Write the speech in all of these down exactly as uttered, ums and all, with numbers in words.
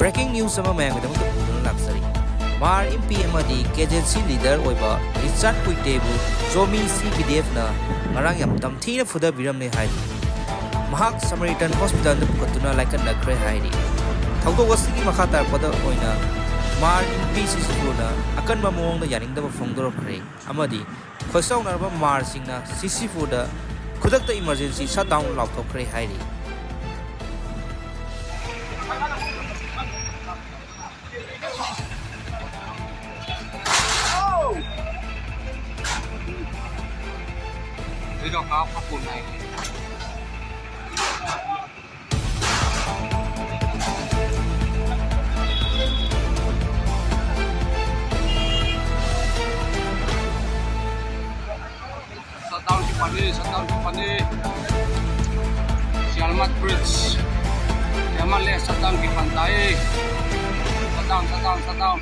Breaking news ꯑꯃ ꯃꯌꯥꯝꯒꯤꯗꯃꯛꯇ ꯄꯨꯗꯨꯅ ꯂꯥꯛꯆꯔꯤ꯫ ꯃꯥꯔ ꯏꯝꯄꯤ ꯑꯃꯗꯤ ꯀꯦ ꯖꯦ ꯁꯤ ꯂꯤꯗꯔ ꯑꯣꯏꯕ ꯔꯤꯆꯥꯔꯗ ꯀꯨꯏꯇꯦꯕꯨ ꯖꯣꯃꯤ ꯁꯤ ꯄꯤ ꯗꯤ ꯑꯦꯐꯅ ꯉꯔꯥꯡ ꯌꯥꯝ ꯇꯝꯊꯤꯅ ꯐꯨꯗꯕꯤꯔꯝꯂꯦ ꯍꯥꯏꯔꯤ꯫ ꯃꯍꯥꯛ ꯁꯃꯔꯤꯇꯟ ꯍꯣꯁꯄꯤꯇꯥꯜꯗ ꯄꯨꯈꯠꯇꯨꯅ ꯂꯥꯏꯀꯠꯅꯈ꯭ꯔꯦ ꯍꯥꯏꯔꯤ꯫ ꯊꯧꯗꯣꯛ ꯑꯁꯤꯒꯤ ꯃꯈꯥ ꯇꯥꯔꯛꯄꯗ ꯑꯣꯏꯅ ꯃꯥꯔ ꯏꯝꯄꯤ ꯁꯤꯁꯤꯄꯨꯔꯅ ꯑꯀꯟꯕ ꯃꯑꯣꯡꯗ ꯌꯥꯅꯤꯡꯗꯕ ꯐꯣꯡꯗꯣꯔꯛꯈ꯭ꯔꯦ ꯑꯃꯗꯤ ꯈꯣꯏꯁꯥꯎꯅꯔꯕ ꯃꯥꯔꯁꯤꯡꯅ ꯁꯤꯁꯤꯄꯨꯔꯗ ꯈꯨꯗꯛꯇ ꯏꯃꯔꯖꯦꯟꯁꯤ ꯁꯠ ꯗꯥꯎꯟ ꯂꯥꯎꯊꯣꯛꯈ꯭ꯔꯦ ꯍꯥꯏꯔꯤ꯫ Shutdown ki pani, shutdown ki pani. Sialmat Bridge. Sialmat le shutdown ki pantai. Shutdown, shutdown, shutdown.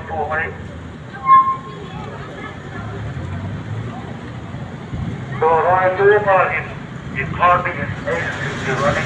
ꯇꯣꯡꯉꯅꯤ꯫ ꯗꯣꯔꯣꯏ ꯇꯣꯡꯉꯒꯤ ꯏꯝꯐꯥꯜꯗꯒꯤ ꯑꯩ ꯁꯤꯡꯖꯨ ꯑꯅꯤ꯫